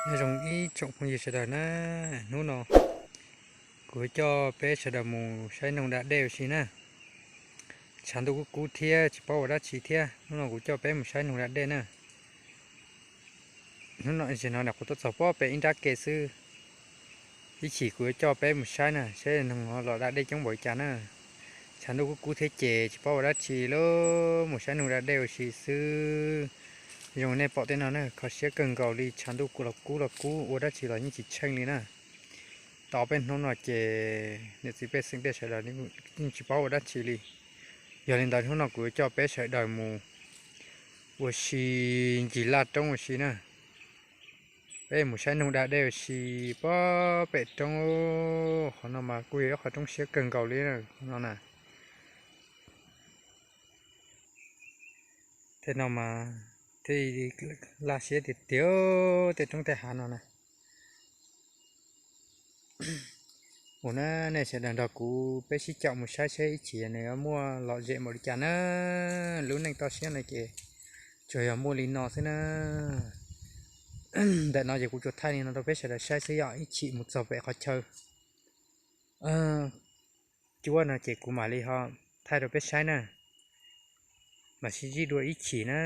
Nyob zoo ib tsoom phooj ywg sawv daws na, hnub no kuv yuav coj peb sawv daws mus saib noog da dej ua si na. Tshav ntuj kub kub thiab tsis paub ua dab tsi thiab, hnub no kuv coj peb mus saib noog da dej na. Hnub no, tam sim no kuv tuaj txog pob pem ib nrab ke xwb. Ib chim kuv yuav coj peb mus saib na, saib noog los da dej coob npaum li cas na. Tshav ntuj kub kub thiab ces tsis paub ua dab tsi li, mus saib noog da dej ua si xwb. Zoo nej pom tej no na, kho siab kawg nkaus li, tshav ntuj kub los kub los kub, ua dab tsi los yeej tsis tsheej li na. Tau peb hnub no ces niam txiv pej xeem tej sawv daws yeej tsis paub ua dab tsi li. Yog li ntawd hnub no kuv yuav coj peb sawv daws mus ua si ncig laj roob ua si na. Peb mus saib noog da dej ua si pob pem roob. Qhov no mas kuj yog ib qho roob siab kawg nkaus li no na. Tej no mas thiaj laj siab tiag tiag, tej roob tej hav no na. Mus na, nej sawv daws nrog kuv peb sib caum mus saib seb ib chim nws yuav muaj lom zem npaum li cas na. Lub neej toj siab no ces tsuas yog muaj li no xwb na. Ntawm no ces kuv tsuas thaij li no rau peb sawv daws saib xwb, yog ib chim mus txog pem qhov chaw cuab no ces kuv mam li ho thaij rau peb saib na. Mam sib ntsib dua ib chim na.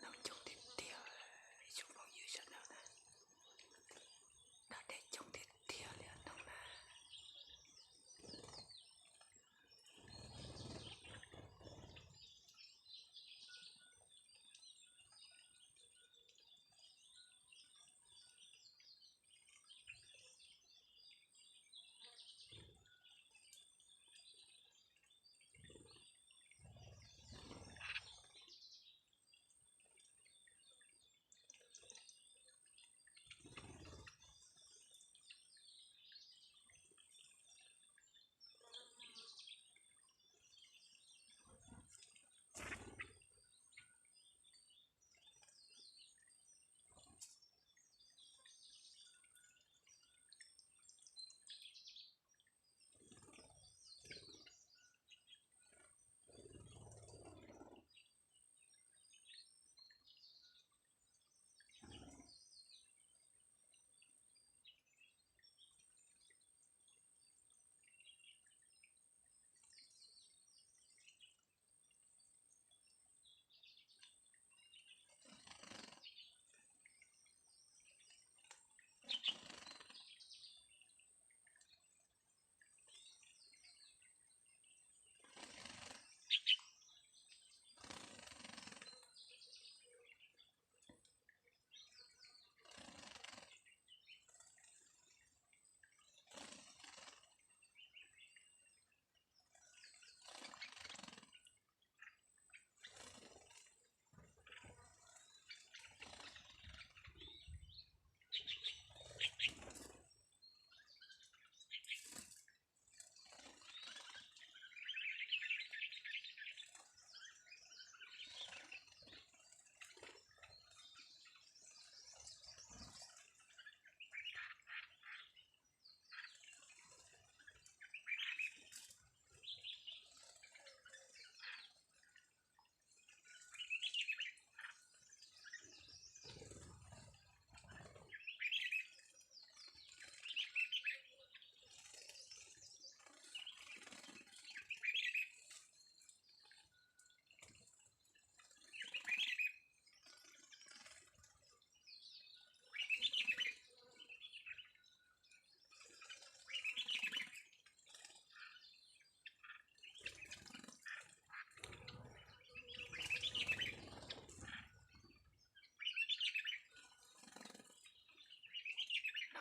Noog coob tiag tiag, ib tsoom phooj ywg sawv daws na. Da dej coob tiag tiag li noog na.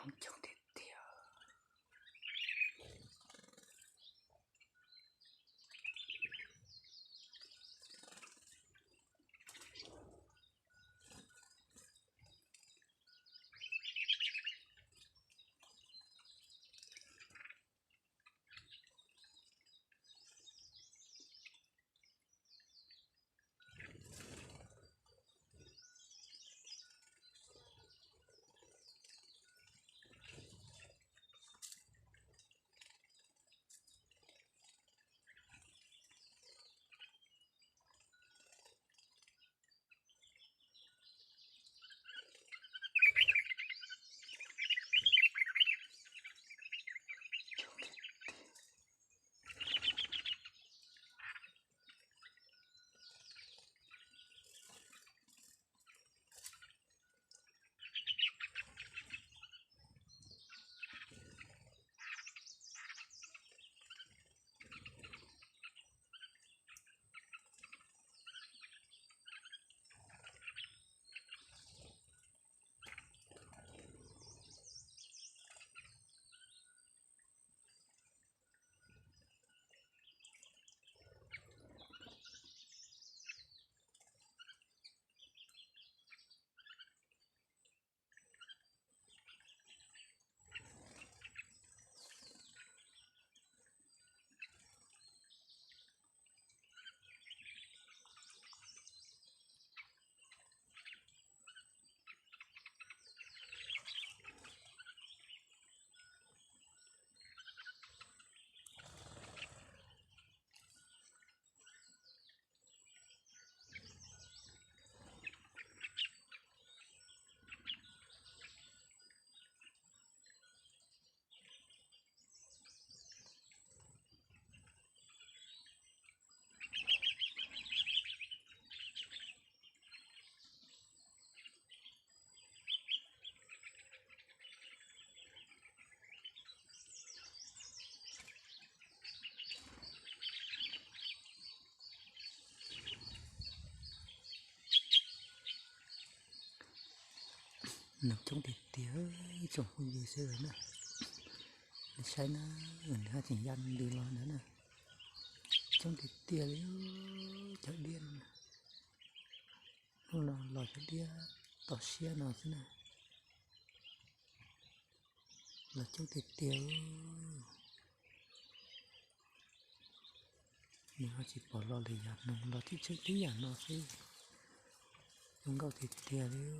Poob coob tiag tiag. Noog coob tiag tiag, ib tsoom phooj ywg sawv daws na, nej saib na, nws haj tseem ya ntws los ntawd na. Coob tiag tiag li, cov diab no. Hnub no los cov diab toj siab no xwb na. Los coob tiag tiag. Nws ho tsis pom los li yam noog los tib tseeb tib yam no xwb. Zoo nkauj tiag tiag li.